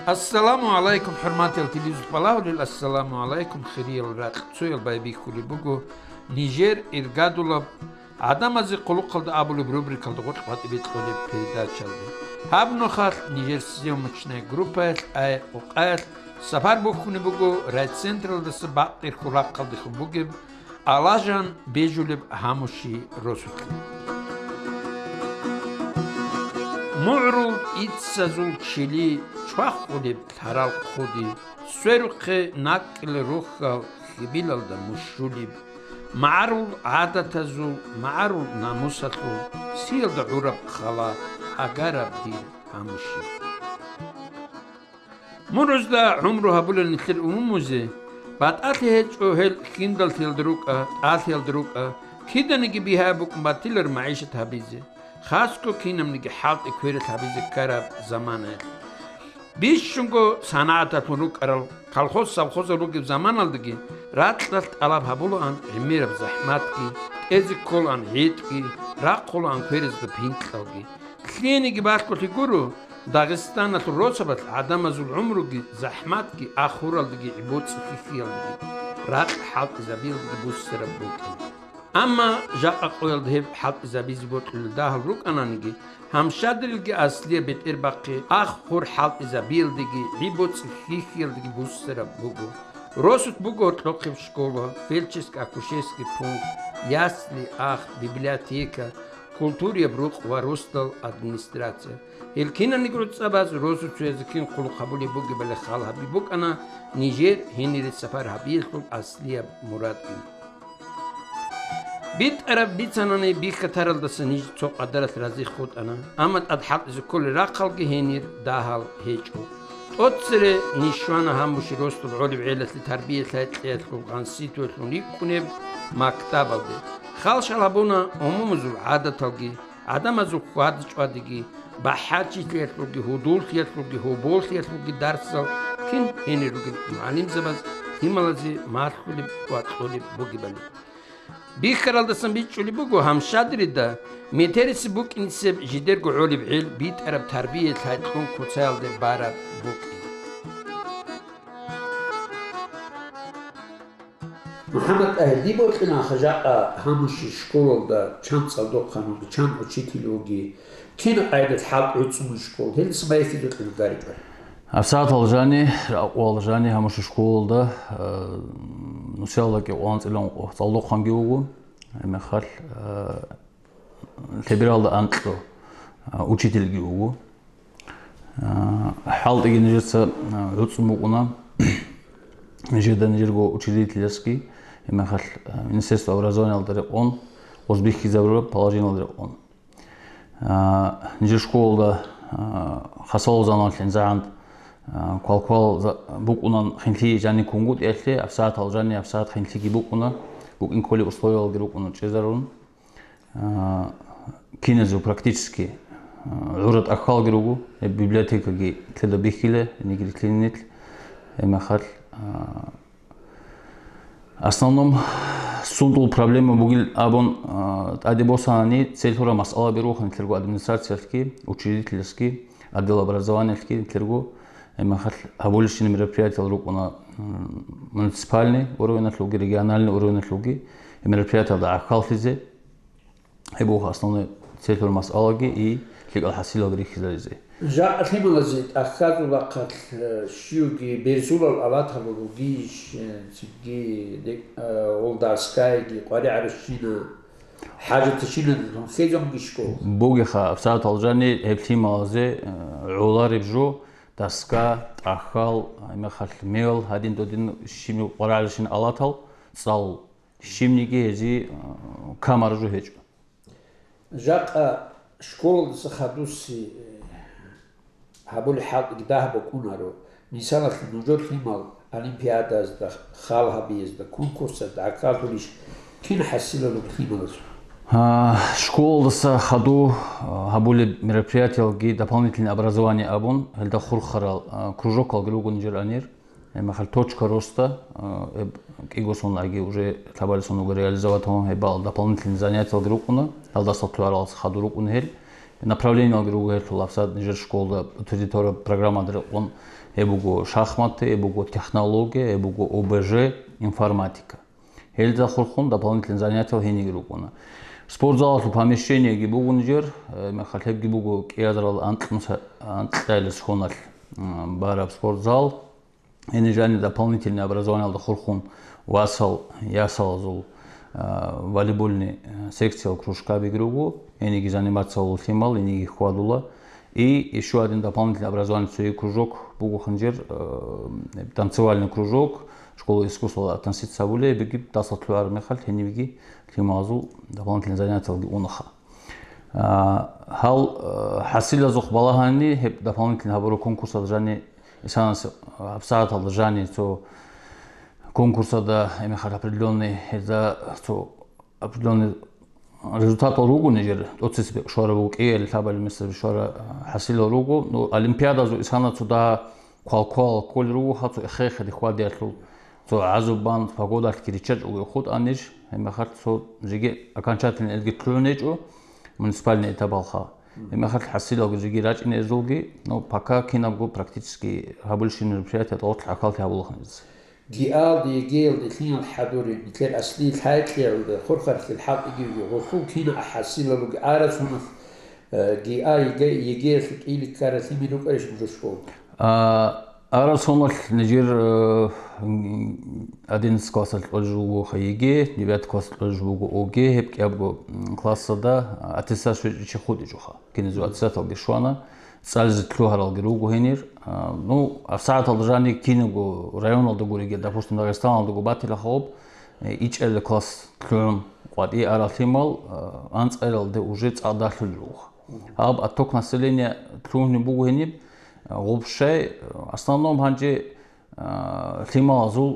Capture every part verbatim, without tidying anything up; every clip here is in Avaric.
Ассаламу гӀалайкум, хӀурматиял телевизор балагьулел, ассаламу гӀалайкум, хириял ракь. Цоял байбихьулеб буго нижер иргадулаб «ГӀадамазе хъулухъалда абулеб» рубрикалда гъоркь батӀи бекьулеб передачалде. Гьаб нухалъ нижер съемочная группаялъ ай къукъаялъ сапар бухьунеб буго райцентралдаса бакъдерхьул рахъалдехун бугеб Алажан бежулеб гьамуши росулъе. МугӀрул иццазул чили чвахулеб лъарал хъуди, сверухъе накӀкӀел рохьал хьибилалда мушулеб, магӀарул гӀадатазул, магӀарул намусалъул, сиялда гӀураб хала гӀагараб дир гьамуши. Мурузда гӀумру гьабулел нилъер умумузе, батӀалъи гьечӀо гьел хьиндалъиялда рукӀа, тӀалъиялда рукӀа, киданиги бигьа букӀун батилар магӀишат гьабизе, хасго кинабниги хӀалтӀи квералъ гьабизе ккараб заманаялъ. Бищунго санагӀаталъун рукӀарал колхоз-совхозал ругеб заманалдаги ракьалъ тӀалаб гьабулаан гӀемераб захӀматги, тӀезе кколаан гӀитӀги, рахъулаан кверазда пинкьалги. Лъиениги балъголъи гуро, Дагъистаналъул росабалъ гӀадамазул гӀумруги, захӀматги, ахуралдаги, гӀибоцӀи хьихьиялдаги ракь хӀалтӀизабиялдаги буссараб букӀин. Амма жакъа къоялда гьеб хӀалтӀизабизе бокьулел дагьал рукӀананиги, гьамшадерилги аслияб бетӀербахъи, ахур хӀалтӀизабиялдаги, гӀибоцӀи хьихьиялдаги буссараб буго. Росулъ буго гьоркьохъеб школа, фельдшерско-акушерский пункт, ясли, ах, библиотека, культураяб рукъ ва росдал администрация. Гьел кинаниги гӀуцӀабаз росуцоязе кин хъулухъ гьабулеб бугебали хал гьаби букӀана нижер гьенире сапар гьабиялъул аслияб мурадги. БитӀараб бицанани бихьатаралдаса ниж цо къадаралъ разихъ хутӀана, амма тӀад хӀалтӀизе кколел рахъалги гьенир дагьал гьечӀо. ТӀоцере ниж щвана гьамуши росдал гӀолеб гӀелалъе тарбия-лъай кьеялъул гъанситоялъун рикӀкӀунеб мактабалде. Халшал гьабуна умумузул гӀадаталги, гӀадамазул хьвад-чӀвадиги, бахӀарчилъиялъулги, гьудуллъиялъулги, гьоболлъиялъулги дарсал кин гьенир ругел мугӀалимзабаз лъималазе малъулеб ва кьолеб бугебали. Бихьаралдасан бичӀчӀулеб буго гьамшадрида метерисеб букӀинисеб жидерго гӀолеб гӀел битӀараб тарбия-лъай кьун куцаялде бараб букӀин. МухӀаммад ТӀагьир, дие бокьилаанха жакъа гьамуши школалда чан цӀалдохъанги, чан учитель вуги, кина къайдалъ хӀалтӀи гӀуцӀуна школ, гьелдаса байхьизукьин гаричӀо. ГьабсагӀатал жани, ракъуал жани гьамуши школалда, э, нусиялда кӀикъоялда анцӀила ункъо цӀалдохъанги вуго, гьеб мехалъ, э, лъебералда анкьго, э, учительги вуго. А, хӀалтӀиги нижеца, а, гӀуцӀун букӀуна, нижеда нижерго учредительясги, гьеб мехалъ, а, Министерство образованиялда рекъон, гъоз бихьизабураб положениялда рекъон. А, нижер школалда, а, хасалъул заманалъ гӀинзагӀан, а, квал-квал за-, букӀунан хинлъи жани кунгутӀиялъе, гьабсагӀатал жани гьабсагӀат хинлъиги букӀуна, букӀин кколеб условиялги рукӀуна чӀезарун. А, киназул практически, а, гӀура тӀахьалги руго, гьеб библиотекаги лъеда бихьила, гьениб рилълъинилъ, гьеб мехалъ, а, основном сундул проблема бугил абун, а, тӀаде босанани, целъура масъала бирухъ нилъерго администрациялъги, учредительясги, отдел образованиялъги нилъерго, гьеб мехалъ гьабулищин мероприятиял рукӀуна, м, муниципальный уровеналъулги, региональный уровеналъулги, гьеб мероприятиялда гӀахьаллъизе. Гьеб буго основной цель ва масъалаги и лъикӀал хӀасилалги рихьизаризе. Жакъа лъималазе тӀахьазулахъалъ, э, щивги берзулал алатал ругищ, э, цинги дек-, э, олдаскайги, къваригӀаращина, хӀажатащина хезамги школ. Бугеха, абсагӀатал жани гьеб лъималазе, э, гӀолареб жо, доска, тӀахьал, гьеб мехалъ мел, гьадин-додин щиб къваригӀаращин алатал цӀалул. Щибниги гьезие, э, камара жо гьечӀо. Жакъа школалдаса хадуси, э, гьабулеб хӀалтӀиги дагь букӀунаро. Мисалалъе, нужер лъимал олимпиадазда, хал гьабиязда, конкурсазда гӀахьаллъулищ кин хӀасилалъул лъималазул? А, школалдаса хаду, а, гьабулеб мероприятиялги дополнительное образование абун, гьелда хурхарал, а, кружокалги руго нижер гьанир. Гьеб мехалъ «Точка роста», а, гьеб кӀиго соналги уже лъабалисон вуго реализовать гьабун, гьебал дополнительный занятиялги рукӀуна, гьалдаса лъугӀаралдаса хадур рукӀуна гьел. Направлениялги руго гьелъул, абсагӀат нижер школда утвердить гьабураб программада рекъон, Гьеб буго шахматы, гьеб буго технология, гьеб буго О Б Ж, информатика. Гьелда хурхун дополнительный занятиял гьениги рукӀуна. Спортзалалъул помещениеги буго нижер, э, мехалъ гьебги буго кӀиазарал анкьнуса-, анкьайлас хоналъ, м, бараб спортзал. Гьенир жани дополнительный образованиялда хурхун васал, ясалазул, а, волейбольный, а, секциял кружкабиги руго, гьениги заниматься гьавула лъимал, гьениги хьвадула. И ещё один дополнительный образование цоги кружок буго хинжер, э, танцевальный кружок, школа искусствалда относиться гьабулеб, бигиб дасал лъугӀараб мехалъ гьенибги лъималазул дополнительный занятиялги унаха. А, гьал, э, хӀасилазухъ балагьани, гьеб дополнительно гьабураб конкурсалда жани, исанас гьабсагӀаталда жани цо конкурсалда, гьеб мехалъ определённый, гьезда цо определённый результатал руго нижер, тӀоцебесеб щвараб буго, кӀиабилеб, лъабабилеб места щвара хӀасилал руго. Ну, олимпиадазул исана цо дагьа хъвал-хъвал кколел руго, гьал цо эхе-эхеде хьвадиялъул. Цо гӀазуб бан, погодалъги риччачӀого хутӀанищ, гьеб мехалъ цо жеги окончательно элги лъугӀун гьечӀо, муниципальный этапалха. Гьеб мехалъ хӀасилалги жеги рачӀине эзулги, но пока кинабго практически гьабулщин мероприятие тӀалаб гӀахьаллъи гьабулахан гьез. ГИАлда, ЕГЭялда лъимал хӀадури, нилъер аслияб лъай-кьеялда хурхаралъе хӀалтӀиги вуго, гъолъул кина хӀасилалуги арасунал Э, ГИА, ЕГЭ, ЕГЭялъе кӀиялъе ккаралъе мир рукӀарищ нужер школалда? А, арасуналъ нижер, э, м, одиннадцать классалъ кьолеб буго ЕГЭ, девятый классалъ кьолеб буго ОГЭ, гьеб кӀиябго, м, классалда аттестат щвечӀичӀеб хутӀичӀоха. Киназул аттестаталги щвана, цӀализе лъугьаралги руго гьенир. А, ну, гьабсагӀаталда жани кинабго районалда гуриги, допустим, Дагъистаналда гури батила хаб, э, ичӀабилеб класс лъугӀун къватӀибе арал лъимал, э, анцӀаялде уже цӀакъ далъулел руго. Гьаб отток населения лъугьунеб буго гьениб, э, гъуб щай, э, основном гьанже, э, лъималазул,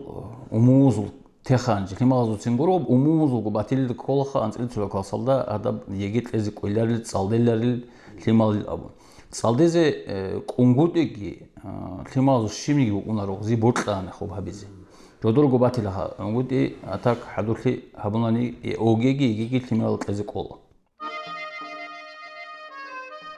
э, умумузул теха гьанже. Лъималазулцин гуро, умумузулго батилилда кколаха анцӀила цо классалда гьадаб ЕГЭ кьезе кӀвеларел, цӀалделарел лъималил абун. ЦӀалдезе, э, кӀунгутӀиги, э, лъималазул щибниги букӀунаро гъзи бокьана хоб гьабизе. Жодорго батилаха, гӀунгутӀи атак хӀадурлъи гьабунани, ОГЭги, ЕГЭги лъимал кьезе кӀола.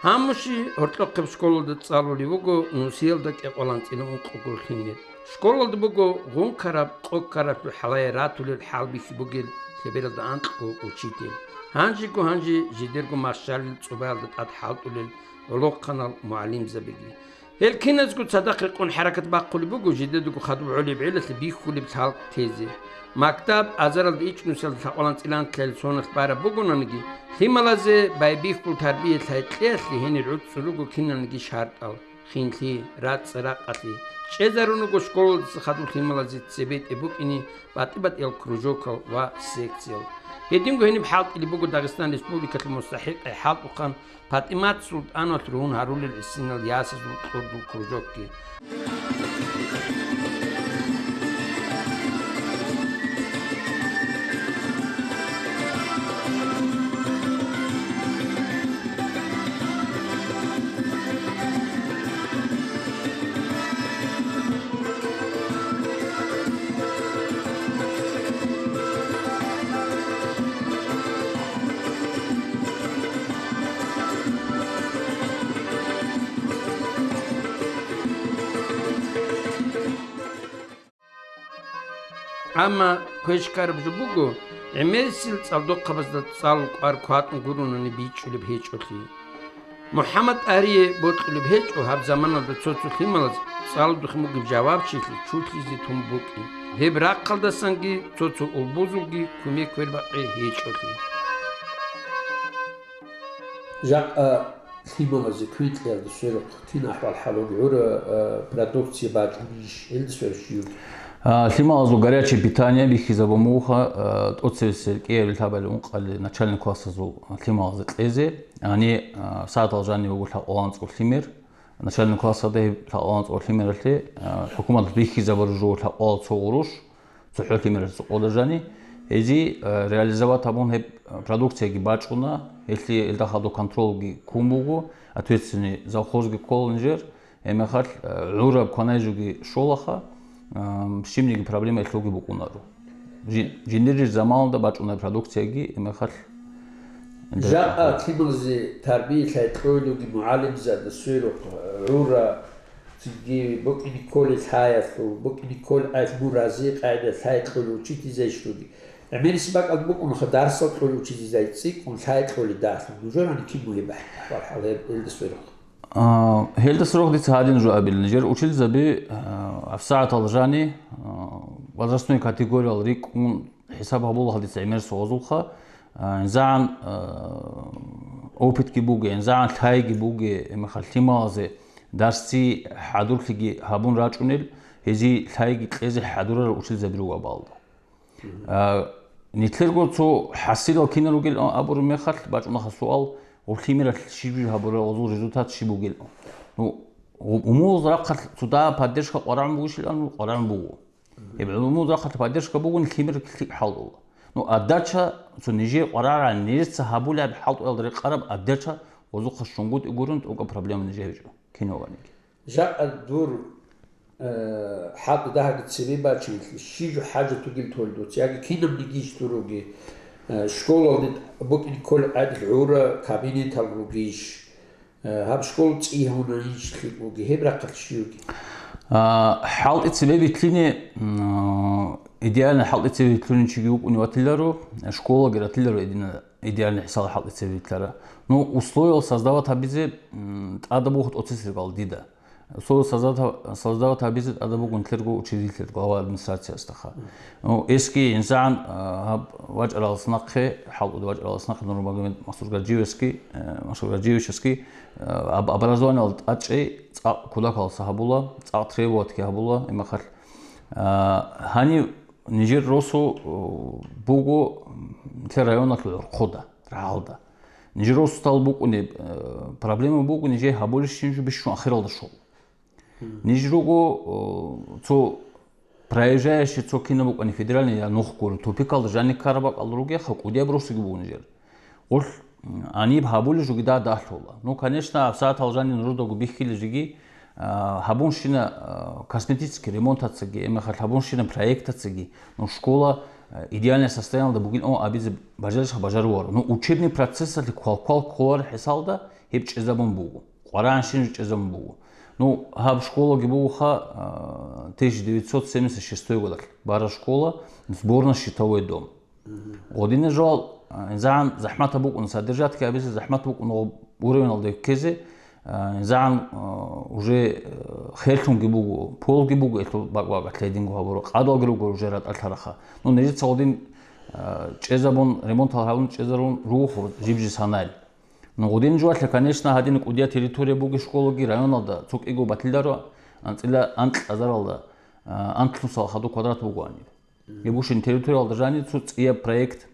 Гьаммуши гьоркьохъеб школалда цӀалулев вуго нусиялда кӀикъоялда анцӀила ункъого лъимер. Школалда буго гъункараб, къоккараблъун хӀалае ратулел хӀалбихьи бугел лъебералда анкьго учитель. Гьанжего гьанже жидерго машалил цӀубаялда тӀад хӀалтӀулел гӀолохъанал мугӀалимзабиги. Гьел киназго цадахъ рекъон хӀаракат бахъулеб буго жидедаго хадуб гӀолеб гӀелалъе бихьулеб лъал тезе. Мактаб азаралда ичӀнусиялда лъабкъоялда анцӀила анкьалил соналъ бараб бугонаниги, лъималазе байбихьул тарбия-лъай-кьеялъе гьенир гӀуцӀцӀун руго киналниги шартӀал: хинлъи, рацӀцӀа-ракъалъи. ЧӀезарун руго школалдаса хадуб лъималазе цебетӀеб букӀине батӀи-батӀиял кружокал ва секциял. Гьединго гьениб хӀалтӀулеб буго Дагъистан Республикалъул мустахӀикъай хӀалтӀухъан ПатӀимат СултӀановалъ ругьун гьарулел гӀисинал ясазул кьурдул кружокги. Амма квеш ккараб жо буго, гӀемерисел цӀалдохъабазда цӀалул кӀвар кватӀун гурони бичӀчӀулеб гьечӀолъи. МухӀаммад Арие бокьулеб гьечӀо гьаб заманалда цо-цо лъималаз цӀалулдехун бугеб жавабчилъи чурхьизе тун букӀин. Гьеб рахъалдасанги цо-цо улбузулги кумек квербакъи гьечӀолъи. Жакъа лъималазе квен кьеялда сверухъ кин ахӀвал-хӀалуги гӀура, а, продукция бачӀунищ, гьелда сверухъ жив? А, лъималазул горячее питание бихьизабун бугоха, а, тӀоцебесеб кӀиабилеб лъабабилеб ункъабилеб начальный классазул лъималазе кьезе. Гьаниб, а, сагӀатал жаниб буго лъабкъоялда анцӀго лъимер. Начальный классалда гьеб лъабкъоялда анцӀго лъимералъе, а, хӀукуматалъ бихьизабураб жо лъабкъоялда цо гъурущ, цохӀо лъимералъе цо къоялда жани. Гьезие, а, реализовать гьабун гьеб, а, продукцияги бачӀуна, гьелъие гьелда хадуб контрольги ккун буго, ответственный завхозги ккола нижер. Гьеб мехалъ, а, гӀураб кванай жоги щолаха, ам, щибниги проблема гьелъулги букӀунаро. Жи-, жиндир заманалда бачӀунеб продукцияги гьеб мехалъ. Жакъа лъималазе тарбия-лъай кьолелги мугӀалимзабазда сверухъ гӀура Цинги букӀине кколел лъаялъул, букӀине кколел мурази къайда лъай кьолел учительзайищ руги. ГӀемерисеб бакӀалда букӀунха дарсал кьолел учительзай цӀикӀкӀун лъай кьолел далъун. Нужерани кин мугьеб ахӀвал-хӀал гьеб, гьелда сверухъ? А, гьелда сверухъ дица гьадин жо абила. Нижер учительзаби, а, гьабсагӀатал жани, а, возрастной категориял рикӀкӀун хӀисаб гьабула гьадица гӀемерисеб гъозулха, а, инзагӀан, а, опытги буги, инзагӀан лъайги буги, гьеб мехалъ лъималазе дарсцин хӀадурлъиги гьабун рачӀунел, гьезие лъайги кьезе хӀадурарал учительзаби руго абаалда. А, нилъерго цо хӀасилал кинал ругел абураб мехалъ, бачӀунаха суал, гъур лъимералъ щиб жо гьабурал, гъозул результат щиб бугел? Ну, гъу-, умумузда рахъалъ цо дагьаб поддержка къварагӀун бугищилан, къварагӀун буго. Гьеб умумузда рахъалъ поддержка бугони, лъимер лъикӀ хӀалтӀула. Ну, отдача, цо нижее къварагӀарал, нижеца гьабулеб хӀалтӀуялда рекъараб отдача гъозухъа щунгутӀи гурун, тӀокӀаб проблема нижее гьечӀо, кинаваниги. Жакъа дур, э, хӀалтӀи дагьабги цебе бачинлъи, щиб жо хӀажат бугел толел дуца, яги кинаб нигищ дур руги, э, школалде букӀине кколел къайдалъ гӀура кабинетал ругищ, э, гьаб школа цӀи гьавунанищ лъикӀ буги, гьеб рахъалъ щиб буги? А, хӀалтӀи цебе битлъине, м, идеальный хӀалтӀи цебе битлъунин чиги вукӀуни ватиларо, школаги ратиларо идина-, идеальный хӀисал хӀалтӀи цебе битлъара. Ну, условиял создавать гьабизе, м, тӀадаб буго тӀоцесеб рагӀалда дида. Условиял создавать, создавать гьабизе тӀадаб буго нилъерго учредитель, глава администрациясдаха. Ну, эсги инсагӀан, а, гьаб вачӀаралас нахъе, хӀалтӀуда вачӀаралас нахъе Нурмагомед Масургаджиевски, э, Масургаджиевичевски, э, об-, образованиялда тӀадчӀей цӀакъ кудакалса гьабула, цӀакъ требоватки гьабула, имахалъ. А, гьанив нижер росу, о, буго, м, нилъер районалъул гӀорхъода, рагӀалда. Нижер росдал букӀунеб, э, проблема буго, нижее гьабулищ щиб жо бищун ахиралда щол. Ниж руго, о, цо проезжающий цо кина букӀани федеральный я нух гуро, тупикалда жанни ккараб бакӀал ругеха, кӀудияб росиги буго нижер. Гъулъ, м, гьаниб гьабулеб жоги да далъула. Ну, конечно, гьабсагӀатал жанни нужедаго бихьилеб жеги, а, гьабунщина, а, косметический ремонтацаги, эмехалъ гьабунщина проектацаги, ну, школа, а, идеальное состояниялда бугин абизе бажарищха бажаруларо. Ну, учебный процессалъе квал-квал кколареб хӀисалда гьеб чӀезабун буго. КъварагӀанщинаб чӀезабун буго. Ну, гьаб школаги бугоха, а, тысяча девятьсот семьдесят шестой годалъ бара школа, сборно-щитовой дом. Гъодинал жал, а, инзагӀан захӀматаб букӀуна, содержатьги абизе захӀмат букӀуна гъоб уровеналда ккезе, а, инзагӀан, а, уже, а, херлъунги буго, полги буго, элъул бакӀ-бакӀалъ гьединго гьабура, къадалги руго уже ратӀалъараха. Ну, нижеца гъодин, а, чӀезабун, ремонтал гьабун чӀезарун руго жиб-жи санайл. Ну, гъудин жугьалъа, конечно, гьадин кӀудияб территория бугеб школаги районалда цо кӀиго батиларо, анцӀила анкь азаралда, а, анкьнусал хадуб квадрат бугоаниб. Гьеб бущин территориялда жаниб цо цӀияб проект,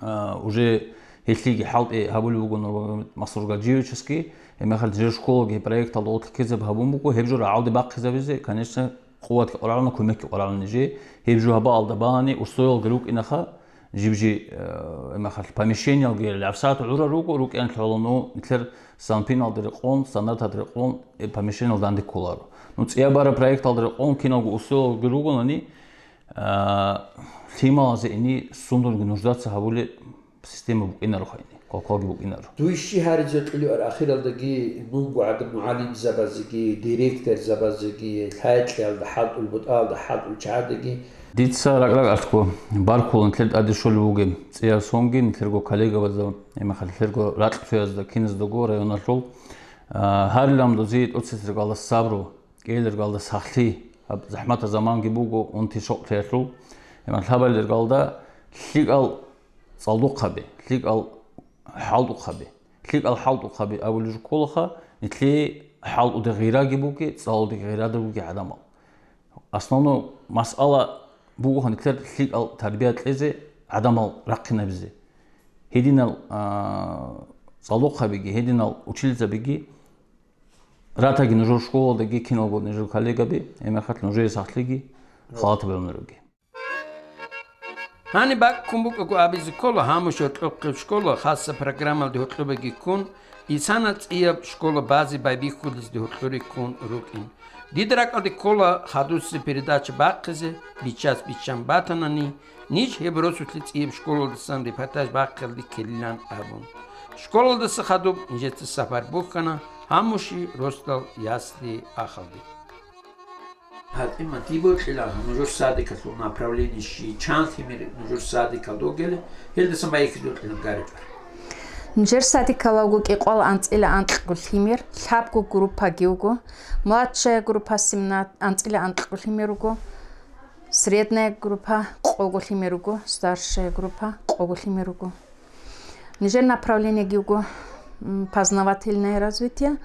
а, уже гьелъиги хӀалтӀи гьабулеб буго Нурмагомед Масургаджиевичаски, гьебмехалъ нижер школаги гьеб проекталда гъорлъ ккезаб гьабун буго, гьеб жо рагӀалде бахъизабизе, конечно, къуватги къварагӀуна, кумекги къварагӀуна нижее. Гьеб жо гьабаалда балани, условиялги рукӀинаха, жиб-жи, э, эмахалъ помещениялги лъабсагӀат гӀурал руго, рукӀиналъ гьалуну нилъер санпиналда рекъон, стандарт рекъон, э, помещениялда данде кколаро. Ну, цӀияб бараб проекталда рекъон киналго условиялги ругонани, э, лъималазе ини сундулги нуждаца гьабулеб система букӀинаро хайни, квалквалги букӀинаро. Дуй щи гьаризе кьолеб ахиралдаги, нунго гӀадаб мугӀалимзабазеги, директорзабазеги, лъай-лъиялда хӀалтӀул, бутӀалда хӀалтӀул чагӀаздаги? Дица ракӀ-ракӀалъго баркула нилъер тӀаде щолеб бугеб цӀияб сонги, нилъерго коллегабазда, эмехалъ нилъерго ракьцоязда, киназдаго районалъул, а, гьарилан дозие тӀоцесеб рагӀалда сабру, кӀиялъ рагӀалда сахлъи, гьаб захӀматаб заманги буго, унти-щокълъиялъул, эман лъабал рагӀалда лъикӀал цӀалдохъаби, лъикӀал хӀалтӀухъаби. ЛъикӀал хӀалтӀухъаби абулеб жо кколаха, нилъее хӀалтӀуде гъираги буги, цӀалуде гъирада буги гӀадамал. Основной масъала бугоха нилъер лъикӀал тарбия кьезе, гӀадамал рахъинабизе. Гьединал, а, цӀалдохъабиги, гьединал училищабиги, ратаги нужер школалдаги, киналго нужер коллегаби, гьебмехалъ нужее сахлъиги, халатаб гӀумруги. Гьаниб бакӀ ккун букӀаго абизе ккола, гьаму-щоркьохъеб школа хасаб программалде гьоркьобеги ккун, исана цӀияб школа базе байбихьулезде гьоркьоре ккун рукӀин. Дида ракӀалде ккола хадусеб передача бахъизе, бичас-биччан батанани, ниж гьеб росулъе цӀияб школалдасан репортаж бахъиялде ккелилан абун. Школалдаса хадуб нижеца сапар бухьана гьаммуши росдал ясли ахалде. ГьатӀима, дие бокьилаха, нужер садикалъул направление щиб, чан лъимер нужер садикалда вугилан, гьелдасан байхьизе бокьилан, Гарикар. Нижер садикалда вуго кӀикъоялда анцӀила анкьго лъимер, лъабго группаги вуго, младшая группа семнадцать, анцӀила анкьго лъимер вуго, средняя группа къого лъимер вуго, старшая группа къого лъимер вуго. Нижер направлениеги вуго, м, познавательное развитие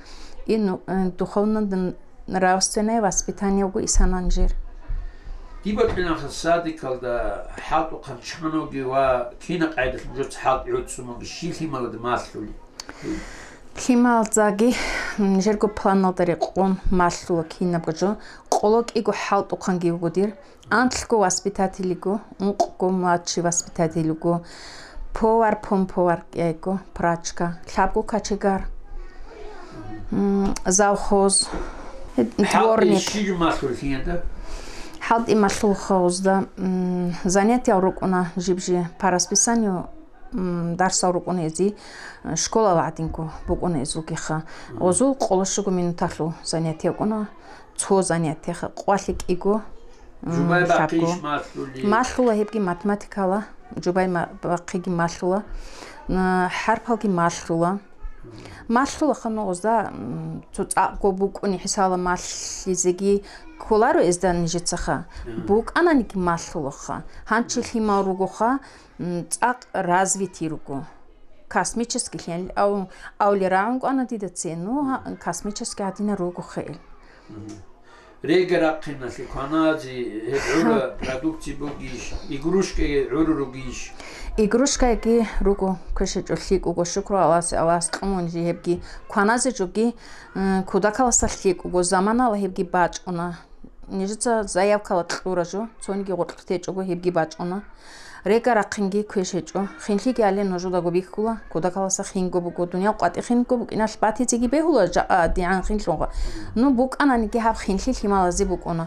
и, ну, э, духовно-нравственное воспитание вуго исана нижер. Дие бокьилаха садикалда хӀалтӀухъан чан вугев ва кина къайдалъ нужеца хӀалтӀи гӀуцӀцӀун бугеб, щиб лъималазда малъулеб? Лъималаздаги, м, нижерго планалда рекъон малъула кинабго жо, къоло кӀиго хӀалтӀухъанги вуго дир. Анлъго воспитатель йиго, ункъго младший воспитатель йиго, повар, помповар йиго, прачка, лъабго кочегар, м, завхоз, дворник. ХӀалтӀи щиб жо малъулеб лъималазда? ХӀалтӀи малъулаха гъозда, м, занятиял рукӀуна жиб-жи по расписанию, м, дарсал рукӀуна эзи, школал гӀадинго букӀуна эзулгиха. Мгм. Гъозул къоло щуго минуталъул занятие букӀуна. Цо занятиеха къвалъи кӀиго, м, Жубай бахъи лъабго. Иш малъулеб? Малъула гьебги математикала, жубай ма-, бахъиги малъула, м, хӀарпалги малъула. Малъулаха нугъузда, м, цо цӀакъго букӀуни хӀисала малъизеги кколаро эзда нижецаха. Мгм. БукӀананиги малъулаха. Гьанчи лъимал ругоха, м, цӀакъ развитый руго. Космический лъен ав-, авли рагӀун кӀвана дида цен, ну, гьа, космический гьадинал руго хейил. Мгм. Рега рахъиналъе кваназе гьеб гӀура продукция бугищ, игрушкаги гӀура ругищ? Игрушкаги руго, квешачӀо лъикӀого, шукру Аллагьасе, Аллагьас кьун жи гьебги. Кваназе жоги, м, кудакаласа лъикӀого, заманала гьебги бачӀуна. Нижеца заявкала кьура жо, цониги гъоркь течӀого гьебги бачӀуна. Рега рахъинги квеш гьечӀо. Хинлъиги гьале нужедаго бихьула, кудакаласа хинго буго, дуниял къватӀи хинго букӀиналъ батизеги бегьула жакъа дигӀан хинлъунха. Ну, букӀананиги гьаб хинлъи лъималазе букӀуна.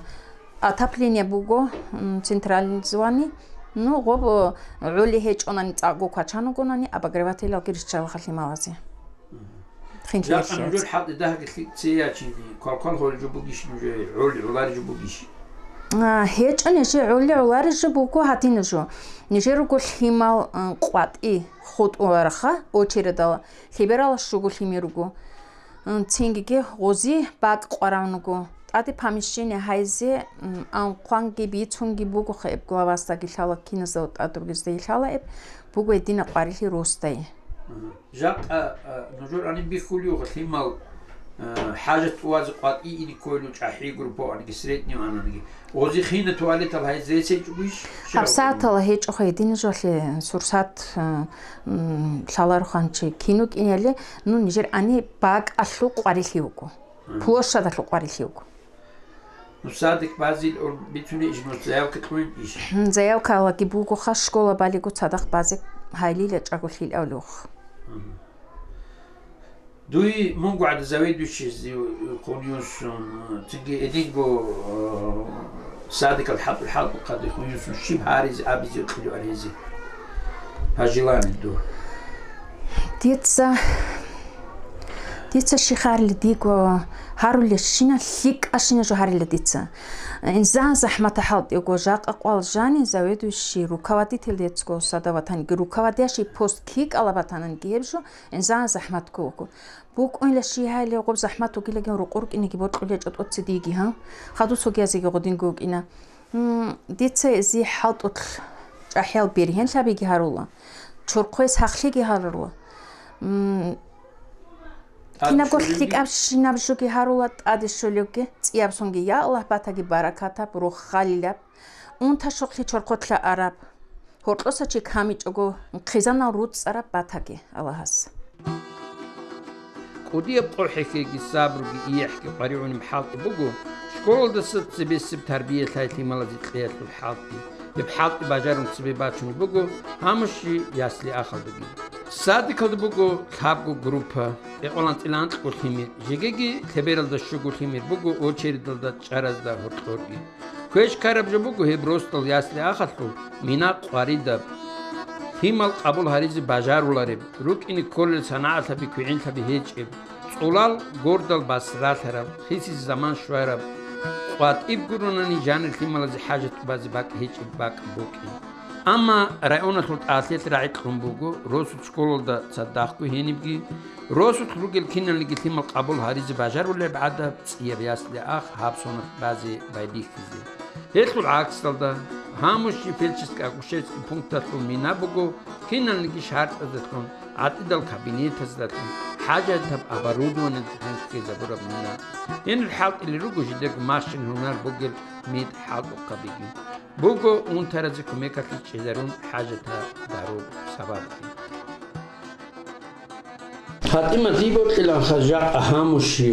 Отопление буго, м, централизованный. Ну, гъоб, э, гӀули гьечӀонани цӀакъго квачан вугонани, обогревателалги риччалаха лъималазе. Хинлъи Жакъа нужер лъиялъе. ХӀалтӀи дагьги лъикӀ цеячини, квалквал гьорижо бугищ нужер, гӀоли гӀоларижо бугищ? А, гьечӀо нижер гӀоли гӀоларижо буго гьадинажо. Нижер руго лъимал, а, къватӀи хутӀулараха очередала, лъеберала щуго лъимер руго. М, цингиги гъози бакӀ къваравнуго. ТӀаде помещение гьайзе, м, анхъванги бицунги бугоха эб главасдаги лъала, киназда тӀад ругезда лъала эб, буго гьедина къварилъи росдае. Мгм. Жакъа, а, нужер гьаниб бихьулевха лъимал, а, хӀажат тӀувазе къватӀи ине кколел чӀахӀи группа аниги, средний ананиги. Гъози хина туалетал гьайзе ресечӀогойищ? ГьабсагӀатала гьечӀоха гьединажалъе сурсат, а, м, лъаларухъанчи кино кӀиналъе, ну, нижер ани бакӀалъул къварилъи вуго. Мгм. Площадалъул къварилъи вуго. Ну, садик базил ор бицуней иш, может, заявка кьун иш? Заявкалаги бугоха, школа балиго цадахъ базе гьайлила чӀаголъил авлух. Мгм. Дуй мунго гӀада заведующийзи хъунюсун, цинги эдинго, э, садикал хӀалтӀу-, хӀалтӀухъаде хъунюсун щиб гьаризе абизе кьулев арезе? Пожелание ду. Дица, дица щихарли диго гьарулел щина, лъикӀа щина жо гьарила дица. Инзан захӀмата хӀалтӀиго жакъа къвал жани заведующий, руководитель детского сада ватаниги, руководящий пост кикӀала ватананиги гьеб жо, инзан захӀмат ккого. БукӀунила щигьайли гъоб захӀмат вугилаги рукъ рукӀинеги бокьулечӀо тӀоцци диги, гьа? Хадусогиязеги гъодинго вукӀина. М, дица зи хӀалтӀулъ чӀахӀиял бергьенлъабиги гьарула, чорхъвес хахлъиги гьарула. М, кинабго лъикӀабщинаб жуги гьарула, тӀаде щолевги, цӀияб сонги, я Аллагь, батаги баракатаб, рохалилаб, унташухълъи чорхъолъа араб. Гьоркьоса чи камичӀого, хъизанал руцӀцӀараб батаги Аллагьас. КӀудияб къо хӀехьеги, сабруги, иехӀги къваригӀунеб хӀалтӀи буго школалдаса цебесеб тарбия лъай-лъималазе кьеялъул хӀалтӀи. Гьеб хӀалтӀи бажарун цебе бачунеб буго гьамуши ясли-ахалдаги. Садикалда буго лъабго группа, кӀикъоялда анцӀила анкьго лъимер, жегиги лъебералда щуго лъимер буго очередалда чӀаразда гьоркьорги. Квеш ккараб жо буго гьеб росдал ясли-ахалъул мина къваридаб. Лъимал къабул гьаризе бажарулареб, рукӀине кколел санагӀалъаби-квегӀинлъаби гьечӀеб, цӀулал гордал бас ралъараб, хисизе заман щвараб, къватӀиб гуронани жанир лъималазе хӀажат тӀубазе бакӀ гьечӀеб бакӀ букӀин. Амма районалъул тӀалъиялъ рагӀи кьун буго росулъ школалда цадахъго гьенибги, росулъ ругел киналниги лъимал къабул гьаризе бажарулеб гӀадаб цӀияб ясли-ах гьаб соналъ базе байбихьизе. Гьелъул гӀаксалда, Гьамуши фельдшерско-акушерский пункталъул мина буго киналниги шартӀаздалъун, гӀатӀидал кабинетаздалъун, хӀажатаб оборудованиялдалъун ккезабураб мина. Гьенир хӀалтӀулел руго жидерго машин-гьунар бугел мед-хӀалтӀухъабиги. Буго унтаразе кумекалъе чӀезарун хӀажатаб дару сабабги. ПатӀимат, дие бокьиланха жакъа Гьамуши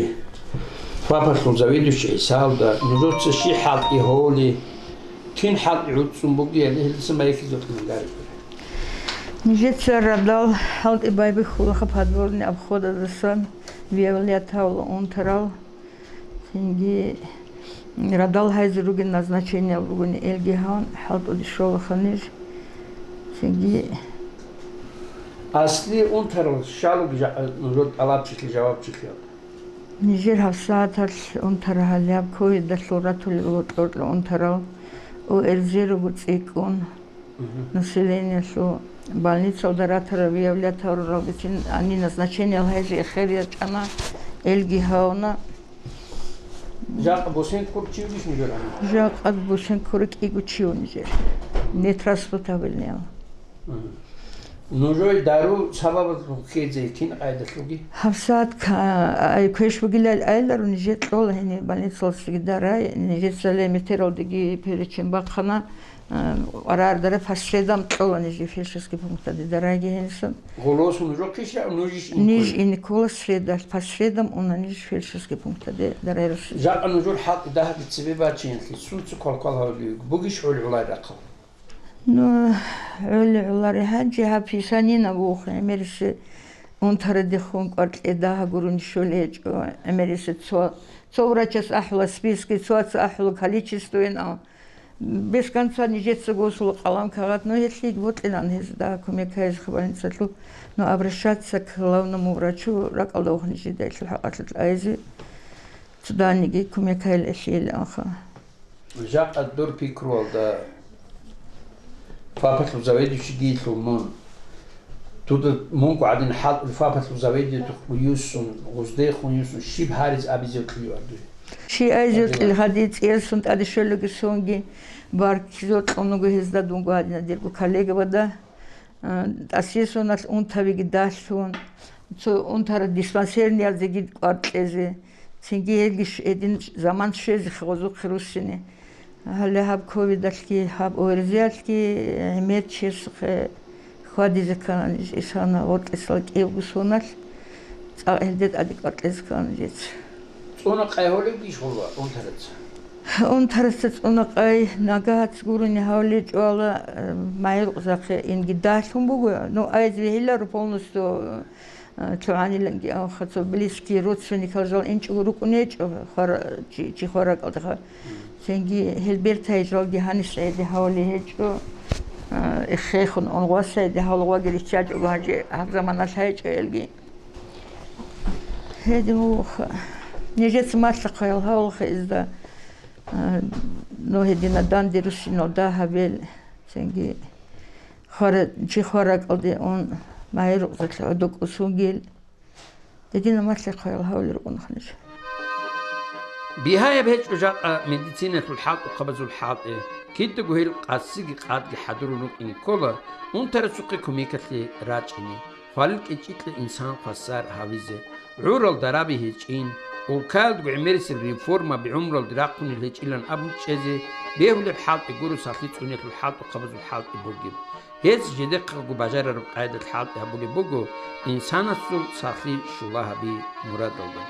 ФАПалъул заведующий ГӀисалда, нужеца щиб хӀалтӀи гьоли, кин хӀалтӀи гӀуцӀцӀун бугебали, гьелдасан байбихьизе бокьилан гьарикье. Нижеца радал хӀалтӀи байбихьулаха подворный обходаздасан, Виолетаул унтарал. Цинги радал гьайзе ругел назначениел ругони, элги гьавун хӀалтӀуде щолаха ниж. Цинги Асли унтарал щалуги жа-, нужер тӀалабчилъи, жавабчилъи. Нижер гьабсагӀаталъ унтарал гьалаб ковидалъул ратулел гьоркьор унтарал, ОРЗ руго цӀикӀкӀун. Мгм. Населениялъул больницалда ратарал, выявлять гьаруралгицин, они назначениел гьайзе эхер ячӀана, элги гьавна. Жакъа бусен ккурав чи вугищ нужер гьаниб? Жакъа бусен ккурав кӀиго чи вуго нижер. Нетраспортабельныял. Мгм. Нужер дару сабабалъун хьезе кин къайдалъуги? ГьабсагӀат ка-, ай, квеш бугилан айларо, нижер кьола гьениб больницалъги дарай, нижеца леметералдеги перечин бахъана. Э, къарар дара, по средам кьола нижер фельдшерский пунктаде дарайги гьенисан. Гъолосун нужехъищ я, нуж иш ин Ниж кколеб? Ин ккола средалъ, по средам уна ниж фельдшерский пунктаде дарай рус. Жакъа нужер хӀалтӀи дагьаб цебе бачиналъе сунца квалквал гьавулев вуго? Бугищ гӀол-гӀолай рахъал? Ну, гӀол-гӀолари гьанже гьаб писанина вух, гӀемерисе унтарадехун кӀвар кьеда гьагурун щолей гьечӀо, гӀемерисе цо, цо врачас ахӀула списки, цоаца ахӀула количествоян, а, Без конца нижеца госула къалам-кагъат, но гьелъие бокьилан гьезда кумек гьайзе хабарницалъул, но обращаться к главному врачу ракӀалда вух нижеда гьелъул хӀакъалъулъ айзе, цоданиги кумек гьайил гьелъие анха. Жакъа дур пикруялда ФАПалъул заведующий диялъул мун. Дуда мунго гӀадин хӀалтӀи ФАПалъул заведующий юсун, гъуздехун юсун, щиб гьариз абизе кьиюар дуе? Щиб айзе кьил гьадин цӀиясун тӀаде щолеги сонги, баркизе кьун вуго гьезда дунго гьадина дирго коллегабада. А, тӀасесуналъ унтабиги далъун, цо унтарал диспансерниялдеги кӀвар кьезе, цинги гьелги щ-, гьедин заман щвезе гъозухъе руссине. Гьале гьаб ковидалъги, гьаб ОРЗ-ялъги гӀемер чиясухъе хьвадизе ккана ниж исана гъоркьисал кӀиявго соналъ, цӀакъ гьелде тӀаде кӀвар кьезе ккана нижеца. ЦӀуна къай гьолеб гьечӀо унтараца? Унтараца цӀуна къай нагагьац гурони гьавлечӀо ала, э, МагӀирукъзахъе инги далъун буго, ну, айз вегьиларо полностью, э, цо гьаниланги, а, хъацо близкий родственникал жал инчӀого рукӀун гьечӀо, хвара-, чи, чи хваракӀалдеха. Цинги гьел бертайи жалги гьанис гӀеде гьавли гьечӀо, э, эххехун он гъвасайде гьавла гъваги риччачӀого гьанже гьаб заманалъ гьечӀо элги. Гьедин вуха. Нижеца малъа хъаял гьавлаха изда. А, ну, гьедина данде руссинал дагьабел, цинги хвара-, чи хваракӀалде ун, магӀирукъзалъ гӀодокӀ усугел. Гьедина малъа хъаял гьавли рукӀунха ниж. Бигьаяб гьечӀо жакъа медицинаялъул хӀалтӀухъабазул хӀалтӀи, кидаго гьел къасиги къадги хӀадурун рукӀине ккола унтарасухъе кумекалъе рачӀине. Хвалил кӀечӀикьа инсан хвасар гьавизе, гӀурал дараби гьечӀин, улкаялдаго гӀемерисел реформаби гӀумруялде рахъунел гьечӀилан абун чӀезе, бегьулеб хӀалтӀи гуро сахлъи цӀуниялъул хӀалтӀухъабазул хӀалтӀи бугеб. Гьез жидехъаго бажарараб къайдалъ хӀалтӀи гьабулеб буго инсанасул сахлъи щула гьаби мурадалда.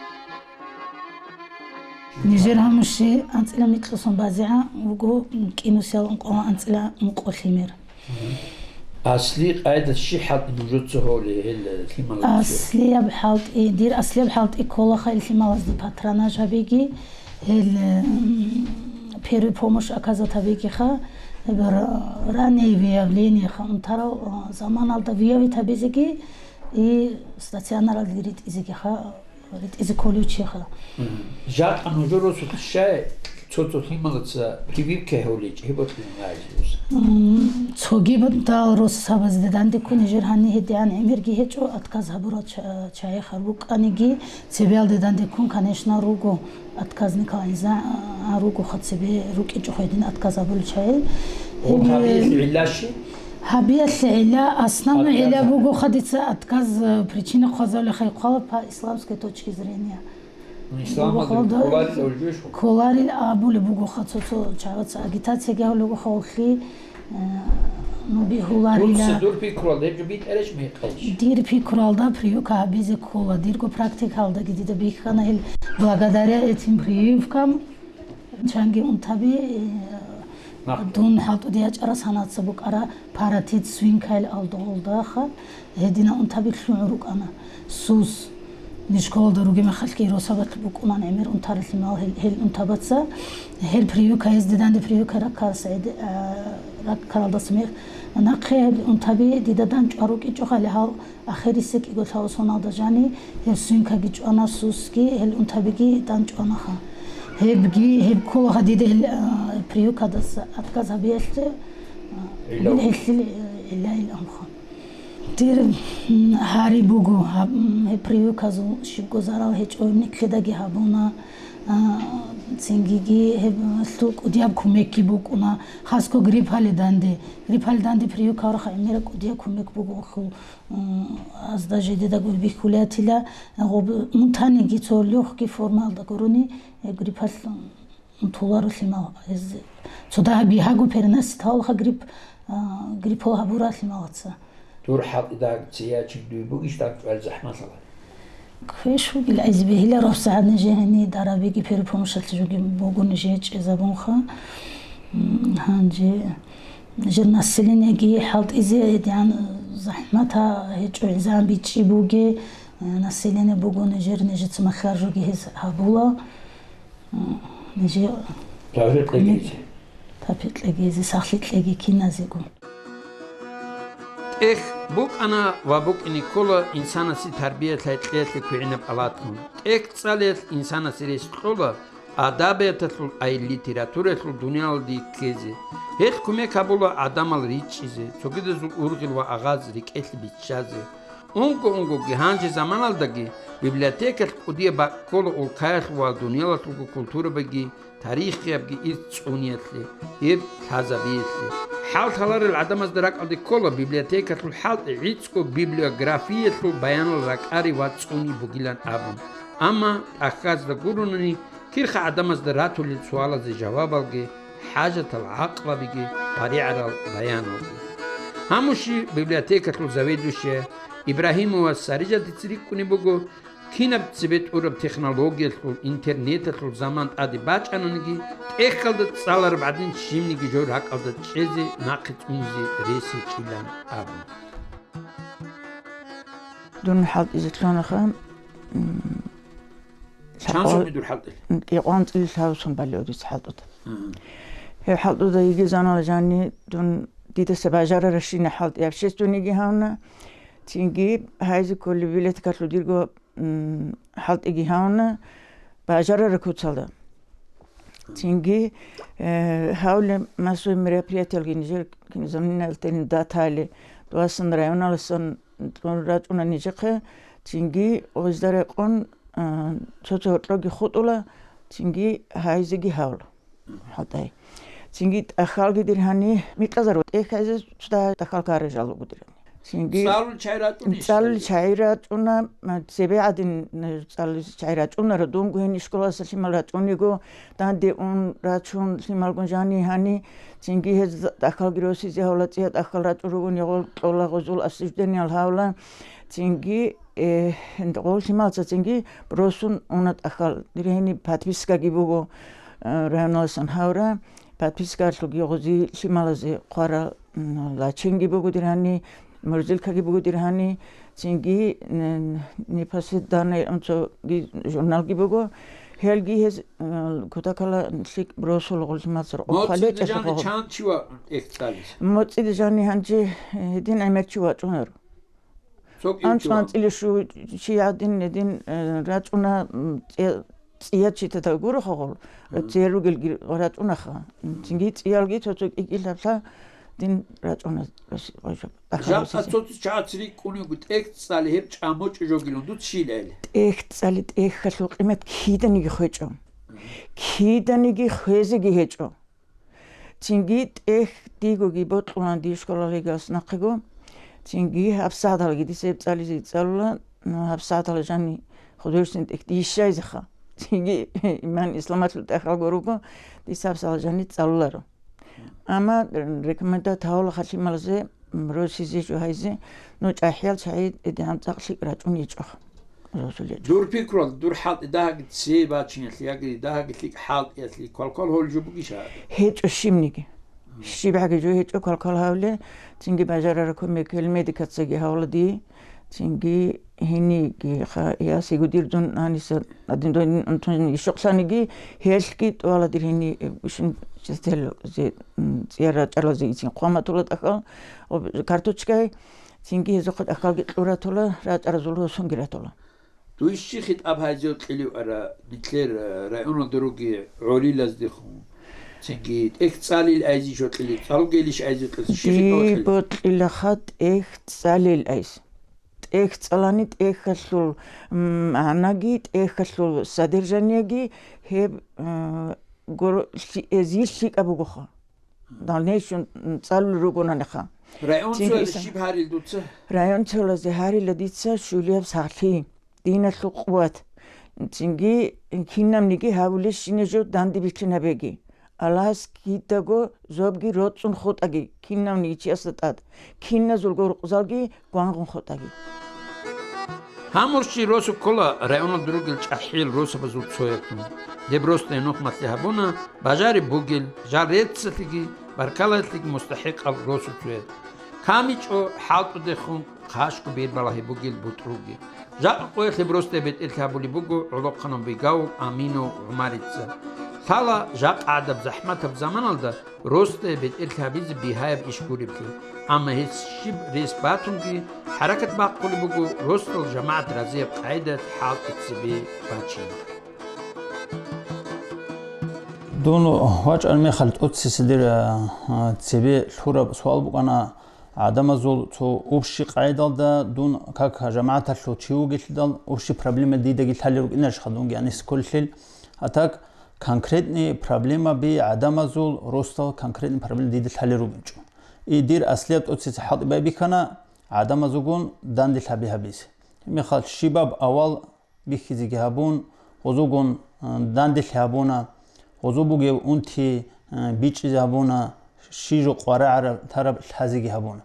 Нижер гьамуши анцӀила микьусон базегӀа вуго, кӀинусиял ункъо анцӀила ункъо лъимер. Асли къайда щиб хӀалтӀи нужеца гьолеб гьел лъималазе? Аслияб хӀалтӀи, дир аслияб хӀалтӀи кколаха ил лъималазда патронаж гьабиги, гьел, м, первый помощь оказать гьабигиха, Гьеб ра-, раннее выявление ха унтарал, а, заманалда выявить гьабизеги и стационаралде ритӀизеги ха, ритӀизе кколев чи ха. Мгм. Жакъа нужер росулъ щай цо-цо лъималаца прививка гьавличи, гьеб батилан гӀайзулъ? М, цоги батал росабазде дандеккун нижер гьанни гьедигӀан гӀемерги гьечӀо, отказ гьабурал ча-, чагӀи хар букӀаниги, цебеялде дандеккун, конечно, руго. Отказникал гӀеза, а, руго ха цебе рукӀинчӀо гьедин отказ гьабулел чагӀи. Гьеб гьабиялъе гӀилла щи? Гьабиялъе гӀилла, основной гӀилла буго ха дица отказ, э, причина хъвазавли хай хъвала по исламской точке зрения. Ну, исламалда буго ха кколарил да, кколарил абулеб буго ха цо-цо чагӀаца агитацияги гьавлего ха уллъи. Э, ну, бигьуларила. Дуца дур пикруялда гьеб жо битӀарищ мекъайищ? Дир пикруялда прививка гьабизе ккола. Дирго практикалдаги дида бихьана ил благодаря этим прививкам. Чанги унтаби, э, Нахъ. Дун хӀалтӀуде ячӀарас гьанаца букӀара паротит свинкайил алдогъолдаха. Гьедина унтаби лъугӀун рукӀана. Сус. Ниж школалда ругеб мехалъги росабалъ букӀунан гӀемер унтаралъимал гьел, гьел унтабаца. Гьел прививка гьезде данде прививка раккарас гӀед-, а, раккаралдаса мекъ. Нахъе гьел унтаби дида данчӀвар рукӀинчӀо хали гьал ахирисеб кӀиго лъабго соналда жани гьел свинкаги чӀвана, сусги, гьел унтабиги данчӀванаха. Гьебги, гьеб кколагьа дида гьел, а, прививкадаса отказ гьабиялъе, а, гьелъул, э, гьелъул амха. Дир, м, гьари буго, гьаб-, м, гьеб прививказул щибго зарал гьечӀо, никлидаги гьабуна, а, цингиги гьеб лъу-, кӀудияб кумекги букӀуна, хасго гриппали данде. Гриппали данде прививка гьараха гӀемераб кӀудияб кумек буго гьелъул, м, азда жидедаго бихьулиятила, гъоб-, унтаниги цо лёгкий формалда гурони, э, гриппалъ Унтуларо лъимал гьез. Цо дагьаб бигьаго переносить гьавулха грипп, а, гриппал гьабура лъималаца. Дур хӀалтӀида цеячи дуй бугищ дагчӀвал захӀмалъала? Квеш вугил гӀезбе гьила рохсагӀадни жегьни дарабиги перепомощалъе жуги бугони жечӀезабунха. М, гьанже жер населениеги хӀалтӀизе гьедигӀан захӀмата гьечӀо, гӀезан бичӀчӀи буге, э, население бугони жер нижеца махьар жуги гьез гьабула. Нижер тавфикъ кумек, легизе. Тавфикъ легизе, сахлъи кьеги киназего. ТӀехь букӀана ва букӀине ккола инсанасе тарбия лъай-кьеялъе квегӀинаб алатлъун. ТӀехь цӀалиялъ инсанасе рес кьола адабияталъул ай литератураялъул дуниялалде ккезе. Гьелъ кумек гьабула гӀадамал ричӀчӀизе, цогидазул ургъел ва агъаз рекӀелъе биччазе. Унго-унгоги гьанже заманалдаги библиотекалъ кӀудияб бакӀ ккола улкаялъул ва дуниялалъулго культурабиги, тарихиябги ирц цӀуниялъе, гьеб лъазабиялъе. ХӀал лъаларел гӀадамазда ракӀалде ккола библиотекалъул хӀалтӀи гӀицӀго библиографиялъул баянал ракӀари ва цӀуни бугилан абун. Амма тӀахьазда гуронани, кирха гӀадамазда ратулел суалазе жавабалги, хӀажатал гӀакълабиги, къваригӀарал баяналги. Гьамуши библиотекалъул заведующая Ибрагьимова Сарижатица рикӀкӀунеб буго, кинаб цебетӀураб технологиялъул, интернеталъул заман тӀаде бачӀананиги, тӀехьалда цӀалараб гӀадин щибниги жо ракӀалда чӀезе, нахъе цӀунизе рес гьечӀилан абун. Дун хӀалтӀизе лъунаха, м, Чан лъабкъо-, сорни дур хӀалтӀил? КӀикъван цӀилил лъабцӀун балиу дица хӀалтӀуда. Мгм. Гьеб хӀалтӀуда йигезанала жанни дун дидаса бажараращина хӀалтӀи общественныйги гьавна, цинги гьайзе кколеб билетикалъул дирго, м, хӀалтӀиги гьавна бажарара куцалда. Цинги, э, гьавле массовый мероприятиялги нижер кинозаманинал тени датали, дуасан районаласан рачӀуна нижехъе, цинги гъозда рекъон, а, цо-цо гьоркьоги хутӀула, цинги гьайзеги гьавла. ХӀатӀай. Цинги тӀахьалги дир гьани микьазару тӀехьайзе цуда тӀахьал каражал буго дир гьани. Цинги цӀалул чай рачӀунищ цӀалул гьанже? Чай рачӀуна, ма, цебе гӀадин, э, цӀалул чай рачӀунара, дунго гьени школалъа лъимал рачӀуниго, данде ун рачун лъималгун жани гьани, цинги гьез тӀахьалги росизе гьавла, цӀия тӀахьал рачӀун ругони гъол кьола гъозул обсуждениел гьавла, цинги, э, гъол лъималца цинги росун уна тӀахьал. Дир гьени подпискаги буго, э, районаласан гьавра, подпискалъуги гъози лъималазе хъвара, м, лачинги буго дир гьани, морзилкаги буго дир гьани, цинги, н-, непоседанный, м, цоги журналги буго. Гьелги гьез, э, кутакала лъикӀ росула гъуллъимацар. МоцӀида жаниб чан чи вачӀун тӀехь цӀализе? МоцӀида жаниб гьанже, э, гьедин гӀемер чи вачӀунар. Цо кӀинчӀо. АнцӀ-анцӀила щу чи гьадин гьедин, э, рачӀуна, м, цӀе-, цӀиячи тата гуро хогъол, цӀе ругелги рачӀунаха. Цинги цӀиялги цо-цо кӀикӀи лъаб-лъа дин рачӀуна. Жакъа цоци чагӀац рикӀкӀунего тӀехь цӀали гьеб чӀамочӀи жогилан дуц щилайли. ТӀехь цӀали тӀехьалъул къимат киданиги хвечӀо. Киданиги хвезеги гьечӀо. Цинги тӀехь дигоги бокьулан дие школалигалъ нахъего. Цинги гьабсагӀаталги дица гьеб цӀализе цӀалула, ну, гьабсагӀатала жани художественный тӀехь дие щайзеха. Цинги иман исламалъул тӀахьалго руго, дица гьабсагӀатала жани цӀалуларо. Амма рекомендат гьавула халималазе, м, росизе жо гьайзе, ну, чӀахӀиял чагӀи эдигӀан цӀакъ лъикӀ рачӀун гьечӀо. Росулел. Дур пикруялда, дур хӀалтӀи дагьаги цебе бачиналъе яги дагьаги лъикӀ хӀалтӀиялъе квалквал гьолеб жо бугищ гьаб? ГьечӀо щибниги. ЩибгӀаги жо гьечӀо квалквал гьавле, цинги бажарараб кумек гьел медикацаги гьавла дие, цинги гьениги ха-, ясиго дир дун гьаниса гьадин дун унтун ишукълъаниги, гьелъги тӀуала дир гьени, э, бищун частел зе, м, цӀияр рачӀалазе ицин хъваматула тӀахьал, об-, карточкай, цинги гьезухъа тӀахьалги кьуратула, рачӀаразул росунги ратула. Дуй щи хитӀаб гьайзе кьилив ара, нилъер, э, районалда руги гӀолилаздехун? Цинги тӀехь цӀалил айзи жо кьили, цӀалгелищ айзи кьилса, щи хитӀаб кьилев? Диб бокьилаха тӀехь цӀалил айз. ТӀехь цӀалани тӀехьалъул, м, магӀнаги, тӀехьалъул содержаниеги гьеб, э, гуро-, лъи-, эзил лъикӀаб бугоха. Дальнейшем, м, цӀалулел ругонаниха. Район цоялда щиб гьарил дуца? Район цоялда гьарила дица щулияб сахлъи, диналъул къуват. Цинги кинабниги гьабулебщинаб жо данде бихьинабеги. Аллагьас кидаго зобги роцӀцӀун хутӀаги, кинавниги чиясда тӀад, киназулго рукъзалги гвангъун хутӀаги. Гьамурщи росу ккола районалда ругел чӀахӀиял росабазул цояблъун. Деб росдае нухмалъи гьабуна, бажариб бугел, жал реццалъеги, баркалаялъеги мустахӀикъал росу цоял. КамичӀо хӀалтӀудехун хъашгу бер балагьи бугел бутӀруги. Жакъа къоялъе росдае бетӀерлъи гьабулеб буго гӀолохъанав Бегавул Аминав ГӀумарица. Лъала жакъа гӀадаб захӀматаб заманалда росдае бетӀерлъи гьабизе бигьаяб иш гуреблъи, амма гьес щиб рес батунги, хӀаракат бахъулеб буго росдал жамагӀат разияб къагӀидаялъ хӀалтӀи цебе бачине. Дун вачӀараб мехалъ тӀоцесидер, а, цебе лъураб суал букӀана, гӀадамазул цо общий къагӀидалда дун как жамагӀаталъул чи вугелъидал, общий проблема дидаги лъалел рукӀинарищха дунги гьаниса кколелъул? А так конкретный проблемаби гӀадамазул росдал конкретный проблема дида лъалел ругинчӀо. И дир аслияб тӀоцеца хӀалтӀи байбихьана гӀадамазулгун данделъаби гьабизе. Гьеб мехалъ щибаб авал бихьизеги гьабун, гъозулгун, а, данделъи гьабуна, гъозул бугеб унти, а, бичӀчӀизе гьабуна, щи жо къварагӀараб тараб лъазеги гьабуна.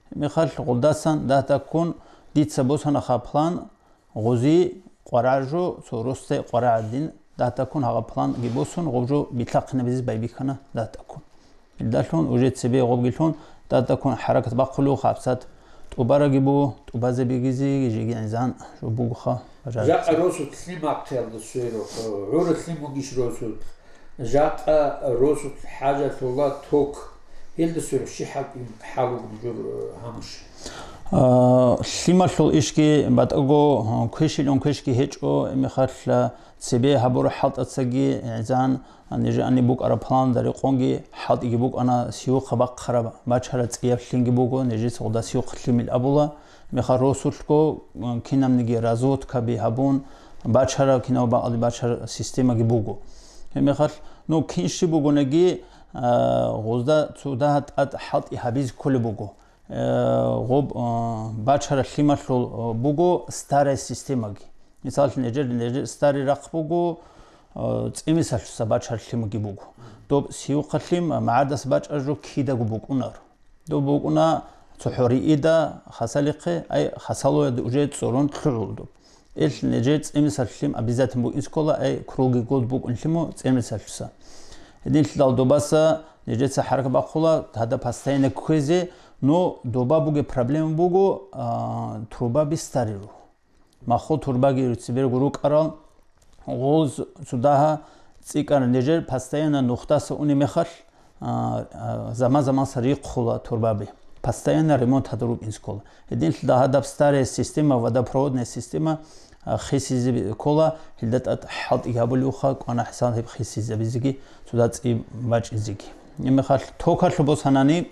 Гьеб мехалъ гъолдасан дагь-дагьккун дица босанаха план, гъози къварагӀа жо, цо росдае къварагӀа дин дагь-дагьккун гьагъаб планги босун, гъоб жо билъахъинабизе байбихьана дагь-дагьккун. Илдалъун уже цебе гъобгилъун дагь-дагьккун хӀаракат бахъулев хабсат тӀубараги буго, тӀубазе бегизе жеги гӀинзан жо бугоха. Жакъа росулъ лъим ахъиялда сверухъ, гӀура лъим бугищ росулъ? Жакъа росулъ хӀажалъула ток. Гьелда сверухъ щиб хӀал, хӀал буго жур, э, гьамуш? А, лъималъул ишги батӀаго, а, квешилъун квешги гьечӀо, мехалъ, а, цебе гьабураб хӀалтӀацаги гӀинзан, нижеани букӀараб планда рекъонги хӀалтӀиги букӀана, сиухъа бахъараб бачараб цӀияб лъимги буго, нижеца гъуда сиухъа лъимил абула, мехалъ росулъго, кинабниги разводкаби гьабун, бачараб, кинаб бакӀалде бачараб системаги буго. Гьеб мехалъ, ну, кин щиб бугонаги, а, гъузда цо дагьа тӀад хӀалтӀи гьабизе кколеб буго. Э, гъоб, э, бачараб лъималъул, э, буго старая системаги. Мисаллъун, нижер, нижер старый рахъ буго, э, цӀемисалъуса бачараб лъимаги буго. Доб сиухъа лъим, э, магӀардас бачӀараб жо кидаго букӀунаро. Доб букӀуна цохӀо риида хасалихъе, ай хасалояда уже цӀорон лъугӀул доб. Ил нижер цӀемисалъулъ лъим обязательно букӀин ккола, ай круглый год букӀун лъиму цӀемисалъуса. Гьединлъидал добаса нижеца хӀаракат бахъула гьада постоянно кквезе, но доба бугеб проблема буго, а, трубаби старый руго. Махо турбаги цеберго рукӀарал, Гъоз цо дагьа цӀикӀкӀараб нижер постоянно нухдаса унеб мехалъ, а, а, заман-заманса рихъула турбаби. Постоянно ремонт гьадур рукӀин ккола. Гьединлъидал гьадаб старая система, водопроводная система, а, хисизе ккола, гьелда тӀад хӀалтӀи гьабулевха, кӀвана хӀисаб гьеб хисизабизеги, цо дагьа цӀи бачӀизеги. Гьеб мехалъ токалъуб босанани,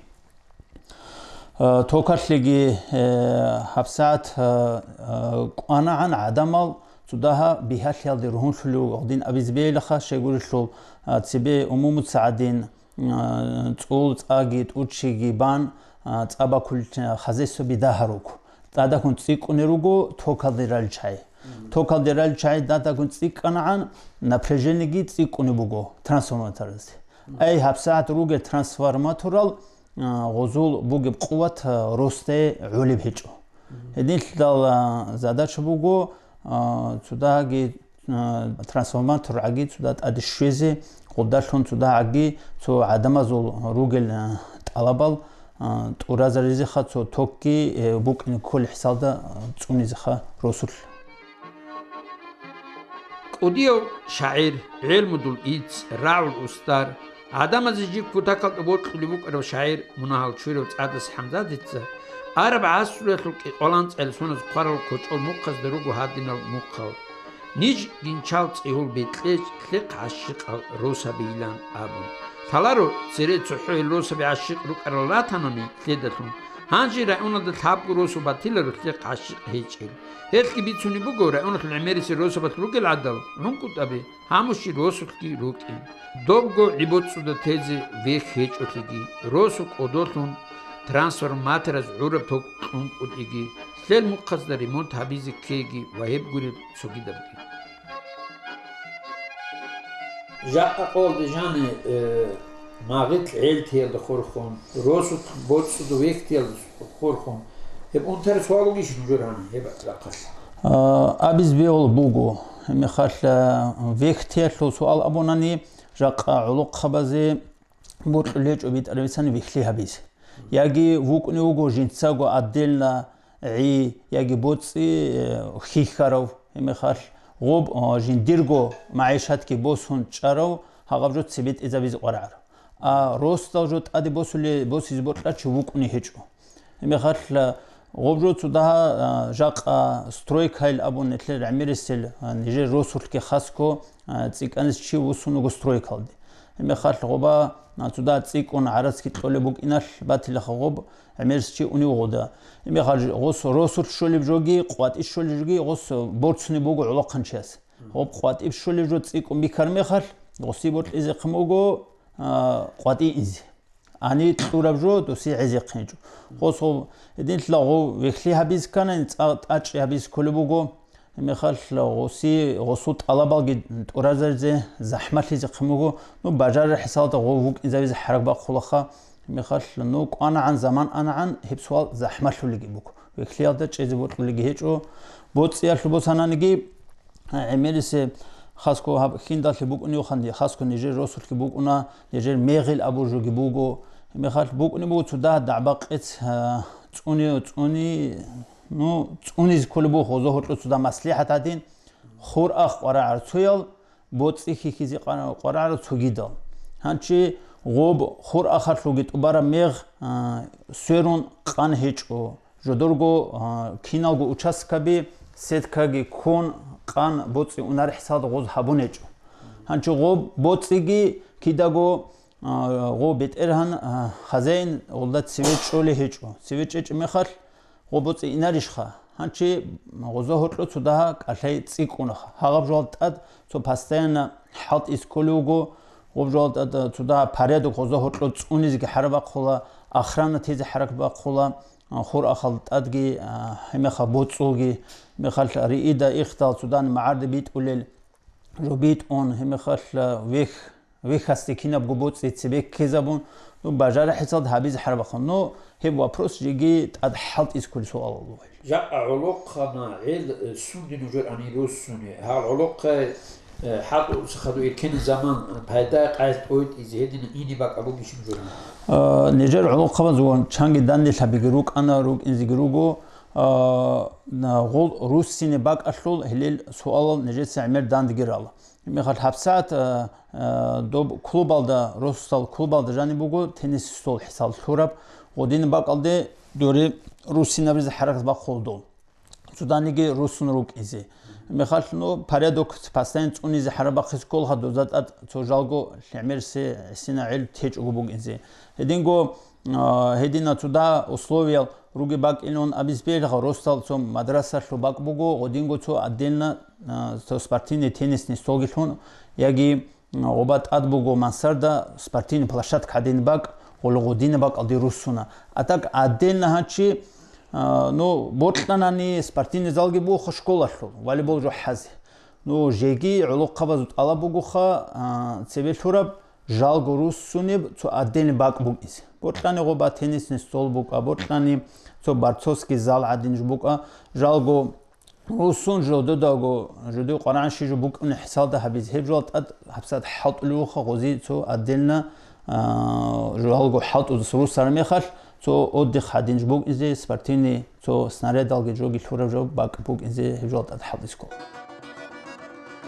Э, токалъеги, э, гьабсагӀат, э, э, кӀванагӀан гӀадамал цо дагьа бигьалъиялде ругьунлъулев гъудин абизе бегьилаха, щайгурелъул, э, цебе умумуца гӀадин, э, цӀул цӀаги, тӀучиги бан, э, цӀа бакулел хозяйствоби дагьа руго. ТӀадагун цӀикӀкӀунел руго токалде ралел чагӀи. Токалде ралел чагӀи тӀадагун цӀикӀкӀанагӀан, напряжениеги цӀикӀкӀунеб буго трансформаторалъе. Ай, гьабсагӀат ругел трансформаторал а, гъозул бугеб къуват, а, росде гӀолеб гьечӀо. Гьединлъидал, а, задача буго, а, цо дагьаги, а, трансформатор гӀаги цо дагьа тӀаде щвезе, гъудалъун цо дагьаги цо гӀадамазул ругел, а, тӀалабал, а, тӀуразаризеха цо токги, э, букӀине кколел хӀисалда, а, цӀунизеха росулъ. КӀудияв шагӀир, гӀелмудул ицц, рагӀул устар, гӀадамазе жиб кутакалда бокьулеб букӀарав шагӀир мунагьал чурав ЦӀадас ХӀамзадица араб гӀасруялъул кӀикъоялда анцӀила соналъ хъварал кочӀол мухъазда руго гьадинал мухъал: «Ниж гинчал цӀигьул бекьечӀ, лъехъ гӀащикъал росабийилан», – абун. Лъаларо, цере цохӀо гьел росаби гӀащикъ рукӀарал ратанани лъедалъун, гьанже районалда лъабго росу батиларо лъехъ гӀащикъ гьечӀел. Гьелъги бицунеб буго, районалъул гӀемерисел росабалъ ругел гӀадал, гӀункӀутӀаби, гьамушил росулъги рукӀин. Добго гӀи-боцӀуда тезе вехь гьечӀолъиги, росу кӀодолъун трансформатораз гӀураб ток кьункӀулъиги, лъел мухъазда ремонт гьабизе ккеги ва гьеб гуреб цогидабги. Жакъа къолде жани, э, магъит гӀелтиялда хурхун, росулъ боцӀуда вехьтиялда хурхун, гьеб унтараб суал бугищ нужер гьаниб гьеб рахъалъ? А, абизе бегьулеб буго. Гьеб мехалъ, а, вехьтиялъул суал абунани, жакъа гӀолохъабазе бокьулеб гьечӀо битӀараб бицани вехьлъи гьабизе. Яги вукӀунев вуго жинцаго отдельно гӀи, яги боцӀи, э, хьихьарав, гьеб мехалъ гъоб, а, жиндирго магӀишатги босун чӀарав, гьагъаб жо цебетӀезабизе къваригӀарав. А росдал жо тӀаде босуле-, босизе бокьарав чи вукӀунев гьечӀо. Гьеб мехалъ, а, гъоб жо цо дагьа, а, жакъа стройкайил абун нилъер гӀемерисел, а, нижер росулъги хасго, а, цӀикӀкӀанизе чи вуссун вуго стройкалде. Гьеб мехалъ гъоба, а, цо дагьа цӀикӀкӀун гӀарацги кьолеб букӀиналъ батилаха гъоб гӀемерисев чи унев гъода. Гьеб мехалъ гъос росулъ щолеб жоги, къватӀи щолеб жоги гъос борцунеб буго гӀолохъанчияс. Гъоб къватӀиб щолеб жо цӀикӀкӀун бихьараб мехалъ, гъосие бокьизехъин буго, а, къватӀи инзе. Гьаниб кьураб жо досие гӀезехъинчӀо. Гъос гъо-, гьединлъидал гъо вехьлъи гьабизе ккани, цӀа-, тӀачӀи гьабизе кколеб буго. Гьеб мехалъ гъоси-, гъосул тӀалабалги тӀуразаризе, захӀмалъизехъин буго. Ну, бажарараб хӀисалда гъо вукӀинзавизе хӀаракат бахъулаха. Гьеб мехалъ, ну, кӀванагӀан заман анагӀан, гьеб суал захӀмалъулебги буго. Вехьлъиялда чӀезе бокьулебги гьечӀо. БоцӀиялъул босананиги, гӀемерисел хасго гьаб хьиндалъе букӀуневхъан, хасго нижер росулъги букӀуна, нижер мегъил абуржуги буго. Гьеб мехалъ букӀунеб буго цо дагьа дагӀба-къец, а, цӀуни, цӀуни, ну, цӀунизе кколеб буго гъозо гьоркьо цо дагьа маслихӀат гьадин, хур ах къварагӀарцоял, боцӀи хьихьизе къвара-, къварагӀарал цогидал. Гьанчи гъоб хур ахалъулги тӀубараб мегъ, а, сверун къан гьечӀо. Жодорго, а, киналго участкаби сеткаги ккун, къан боцӀи унареб хӀисалда гъоз гьабун гьечӀо. Гьанчи гъоб боцӀиги кидаго, а, гъо бетӀергьан, а, хозяин гъолда цеве чӀолей гьечӀо. Цеве чӀечӀеб мехалъ, гъо боцӀи инарищха? Гьанчи гъоза гьоркьо цо дагьа кӀалъай цӀикӀкӀунаха. Гьагъаб жоялда тӀад цо постоянно хӀалтӀизе кколев вуго, гъоб жоялда тӀад цо дагьа порядок гъоза гьоркьо цӀунизеги хӀаракат бахъула, охрана тезе хӀаракат бахъула, а, хур ахал тӀадги, а, гьеб мехалъ боцӀулги, гьеб мехалъ риида ихдал цо дагьа магӀарда битӀулел жо битӀун, гьеб мехалъ вехь Вехьасде кинабго боцӀи цебе ккезабун, ну, бажарахӀесалда гьабизе хӀарбахъун. Ну, гьеб вопрос жеги тӀад хӀалтӀизе кколеб суалал бугел. Жакъа гӀолохъана гӀел, э, сунде нужер ани руссуни. Гьал гӀолохъай, э, хӀалтӀуса хадур эркенаб заман, э, пайда къайс тӀойтӀизе гьедина ине бакӀа бугищ нужер? Э, нижер гӀолохъабаз ва чанги данделъабиги рукӀана, рукӀинзеги руго, А, на, гъул руссине бакӀалъул гьелил суалал нижеца гӀемер дандеги рала. Михал гьабсагӀат, а, а, доб клубалда, росдал клубалда жаниб буго теннис стол хӀисал лъураб, гъудин бакӀалде дуре руссинабризе хӀаракат бахъулдул. Цуданиги руссун рукӀизе. Михал, ну, порядок постоянно цӀунизе хӀарабахъис кколха доза тӀад цо жалго лъимерси гӀисина гӀел течӀого букӀизе. Гьединго, а, гьедина цуда условиял руги бакӀилун абиз белгӀа, росдал цо мадрасалъу бакӀ буго, гъодинго цо отдельно, а, цо спортивный теннисный столгилъун, яги, а, гъоба тӀад буго мансарда спортивный площадка гьадин бакӀ, гъоло гъодина бакӀалде руссуна. А так отдельно гьанчи, а, ну, бокьанани спортивный залги буго школалъул, волейбол жо хӀазе. Ну, жеги гӀолохъабазул тӀалаб бугоха, а, цебе лъураб, жалго руссунеб цо отдельный бакӀ букӀизе. Бокьани гъоба теннисный стол букӀа, бокьани цо борцовский зал гӀадин жо букӀа, жалго руссун жододаго, жодой къварагӀан щи жо букӀуни хӀисалда гьабизе. Гьеб жо тӀад гьабсагӀат хӀалтӀулев вуха гъози цо отдельно, а, жалго хӀалтӀудас руссараб мехалъ, цо отдых гьадин жо букӀизе, спортивный цо снарядалги жоги лъураб жо бакӀ букӀизе гьеб жо тӀад хӀалтӀисго.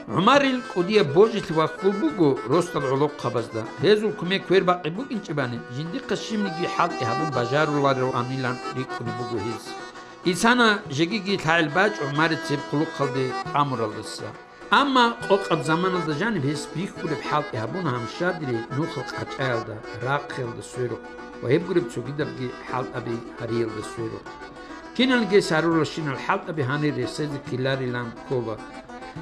ГӀумарил кӀудияб божилъи вахъул буго росдал гӀолохъабазда. Гьезул кумек квербакъи букӀинчӀебани, жиндихъа щибниги хӀалтӀи гьабун бажарулароанилан рикӀкӀунеб буго гьез. Исана жегиги лъагӀел бачӀо ГӀумарил цеб хъулухъалде тӀамуралдаса. Амма къокъаб заманалда жаниб гьес бихьулеб хӀалтӀи гьабуна гьамшадри нухал къачӀаялда, рахъиялда сверухъ ва гьеб гуреб цогидабги хӀалтӀаби гьариялда сверухъ. Киналги гьаруралщинал хӀалтӀаби гьанир рехсезе ккеларилан ккола.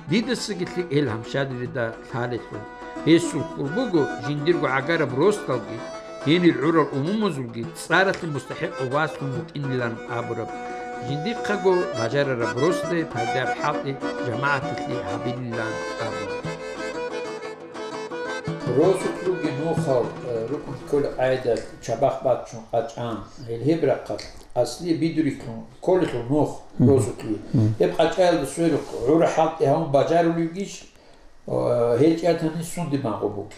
Дидасаги лъикӀ гьел гьамшадрида лъалелъул. Гьесул хьул буго жиндирго гӀагараб росдалги, гьенир гӀурал умумузулги цӀаралъе мустахӀикъав васлъун вукӀинилан абураб. Жиндихъаго бажарараб росдае пайдаяб хӀалтӀи жамагӀаталъе гьабилилан абун. Росулъ ругин нухал, э, рукун кколеб къайдалъ чабахъ бачун къачӀан, гьел гьеб рахъалъ аслие бидуриклъун кколелъул нух. Мгм. Росулъ. Мгм. Гьеб къачӀаялда сверухъ гӀура хӀалтӀи гьавун бажарулевгищ, э, гьел чӀатани сунде магъу буги?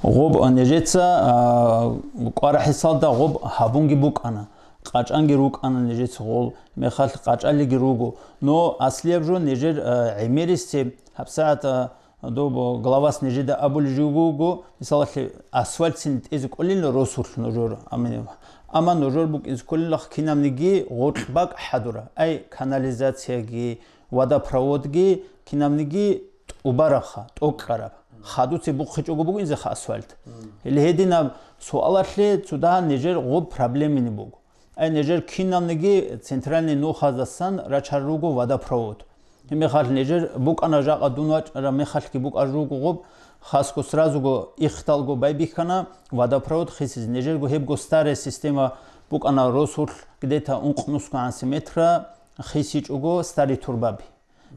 Гъоб нижеца, а, кӀвара хӀисалда гъоб гьабунги букӀана, къачӀанги рукӀана нижеца гъол, мехалъ къачӀалиги руго. Но аслияб жо нижер, а, гӀемерисеб гьабсагӀат, а, Доб главас нижеда абулеб жо буго, мисалалъе, асфальтцин тӀезе кӀолин росулъ нужер, амин. Амма нужер букӀизе кколин кинабниги гъоркь бакӀ хӀадура. Ай, канализацияги, водопроводги кинабниги тӀубарабха, тӀокӀкӀараб. Хадуце бухъичӀого бугинзеха асфальт. Мгм. Гьеле гьединаб суалалъе цуда нижер гъоб проблемини буго. Ай, нижер киналниги центральный нухаздасан рачар руго водопровод. Гьеб мехалъ нижер букӀана жакъа дун вачӀараб мехалъги букӀар руго гъоб, хасго сразуго ихталго байбихьана водопровод хисизе. Нижерго гьебго старая система букӀана росулъ где-то ункънусгоан сантиметра хисичӀого старый турбаби.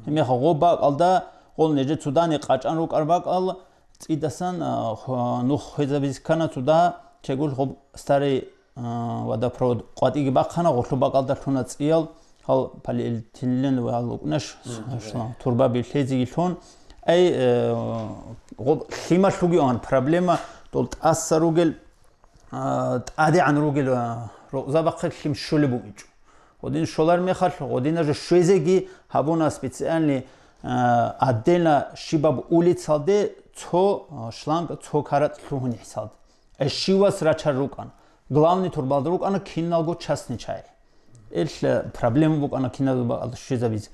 Гьеб мехалъ гъоб бакӀалда гъол нижер цудани къачӀан рукӀар бакӀал цӀидасан, а, ху-, нух хвезабизе ккана цуда, чегул гъоб старый, а, водопровод къватӀиги бахъана, гъолъу бакӀалда лъуна цӀиял, гьал полиэтилен ва гьал укӀунаш, Мгм. шланг, турбаби лъезеги лъун. Ай, э, гъоб лъималъуги ан проблема, дол тӀаса ругел, а, тӀадегӀан ругел, а, рокъзабахъе лъим щолеб бугичӀо. Гъодин щолар мехалъ, гъодина жо щвезеги гьабуна специальный, а, отдельно щибаб улицалде цо, а, шланг, цо каратӀ лъугьун хӀисалде. Э, щивас рачар рукӀана. Главный турбалда рукӀана киналго частный чай. Ил, э, проблема букӀана киналго бакӀалда щвезабизе.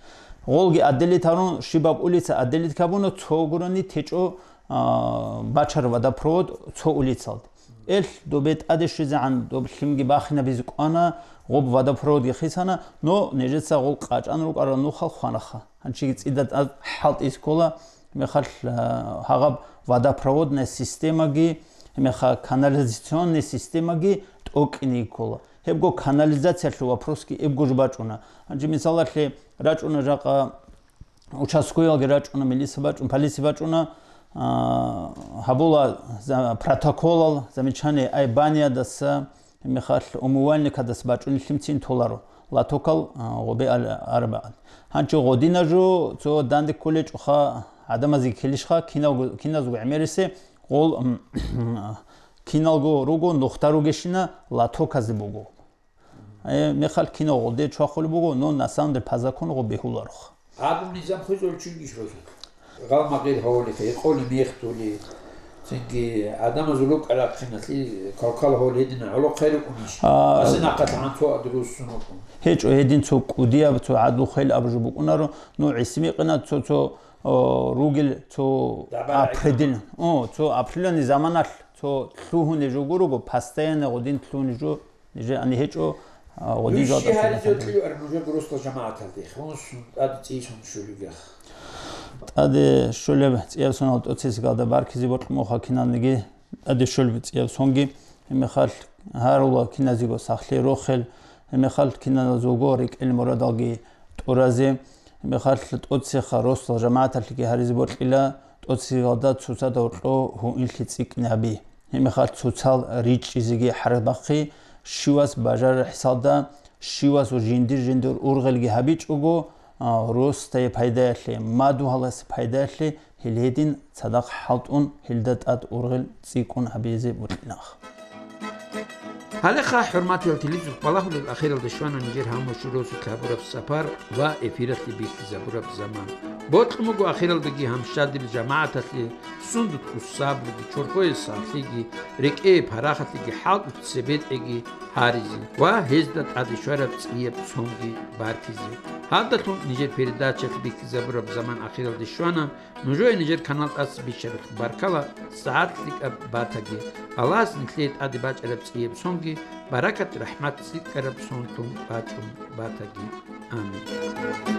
Гъолги отделить гьарун, щибаб улица отделить гьабуна, цо гурони течӀо, а, бачар водопровод цо улицалде. Ил добе тӀаде щвезегӀан доб лъимги бахинабизе кӀвана, гъоб водопроводги хисана, но нижеца гъол къачӀан рукӀарал нухал хванаха. Гьанчиги цӀида тӀад хӀалтӀи ккола, мехалъ, а, гьагъаб водопроводная системаги, меха канализационная системаги тӀокӀине ккола. Гьебго канализациялъул вопросги эбго жо бачӀуна. Гьанчи мисалалъе рачӀуна жакъа участковыйалги рачӀуна, милиция бачӀун, полиция бачӀуна, а, гьабула за-, протоколал, замечание, ай баниядаса, мехалъ умывальникадас бачӀунел лъимцин толаро, лотокал, а, гъобе ал-, арабаан. Гьанчо гъодина жо, цо данде кколечӀоха, гӀадамазги ккелищха, киналго, киназго гӀемерисеб, гъол, м, киналго руго, нухда ругещина, лотоказде буго. Э, мехалъ киналго гъоде чвахулеб буго, но на самом деле по закону гъо бегьуларо. ГӀадлу-низам хвезул чунгиш босун. Гъалмагъир гьавулехъе, гьекъолеб мехтули, цинги гӀадамазул рукӀа-рахъиналъе кал-кал гьавул гьедина гӀолохъе рукӀунищ? А, асенахъалъ гьанцо адрусун рукӀун. ГьечӀо, гьедин цо кӀудияб, цо гӀадлу хвел абу жо букӀунаро, ну, гӀисимикъина цо, цо, о, ругел, цо дабара определен-, о, цо определенный заманалъ, цо лъугьунеб жо гурого, постоянно гъодин лъугьунеб жо, Нижер ани гьечӀо, а, гъодин Душ жал щи гьаризе тӀасалъугьан. Кьиго армужа гурусла жамагӀаталдехун сун тӀаде цӀийсун щулигех. ТӀаде щулеб цӀияб соналъ тӀоцесигалда баркизе бокьун муха киналниги, тӀаде щулеб цӀияб сонги, гьебмехалъ гьарула киназего сахлъи рохел, гьебмехалъ киназулго рекӀел мурадалги тӀуразе, гьебмехалъ тӀоцеха росла жамагӀаталъеги гьаризе бокьила, тӀоцесигалда цоцазда гьоркьо гьуинлъи цӀикӀкӀине гьаби. Гьебмехалъ цоцал ричӀчӀизеги хӀарбахъи, щивас бажарараб хӀисалда, щивас жиндир-жиндир ургъелги гьабичӀого, а, росдае пайдаялъе, мадугьаласе пайдаялъе, гьел гьедин цадахъ хӀалтӀун, гьелда тӀад ургъел цӀикӀкӀун гьабизе бокьилаха. Гьалеха, хӀурматиял телезухъ балагьулел, ахиралде щвана нижер гьалмагъшал росулъ гьабураб сапар ва эфиралъе бихьизабураб заман. Бокьун буго ахиралдаги гьамщадил жамагӀаталъе сундулъго сабруги, чорхое сахлъиги, рекӀее парахатлъиги, хӀалтӀухъ цебетӀеги гьаризе ва гьезда тӀаде щвараб цӀияб сонги баркизе. Гьадалъун нижер передачалъ бихьизабураб заман ахиралде щвана. Нужее нижер канал тӀаса биччаралъухъ баркала, сагӀат лъикӀаб батаги. Аллагьас нилъее тӀаде бачӀараб цӀияб сонги, баракат-рахӀмат цӀикӀкӀараб сон тун бачӀун батаги. Амин.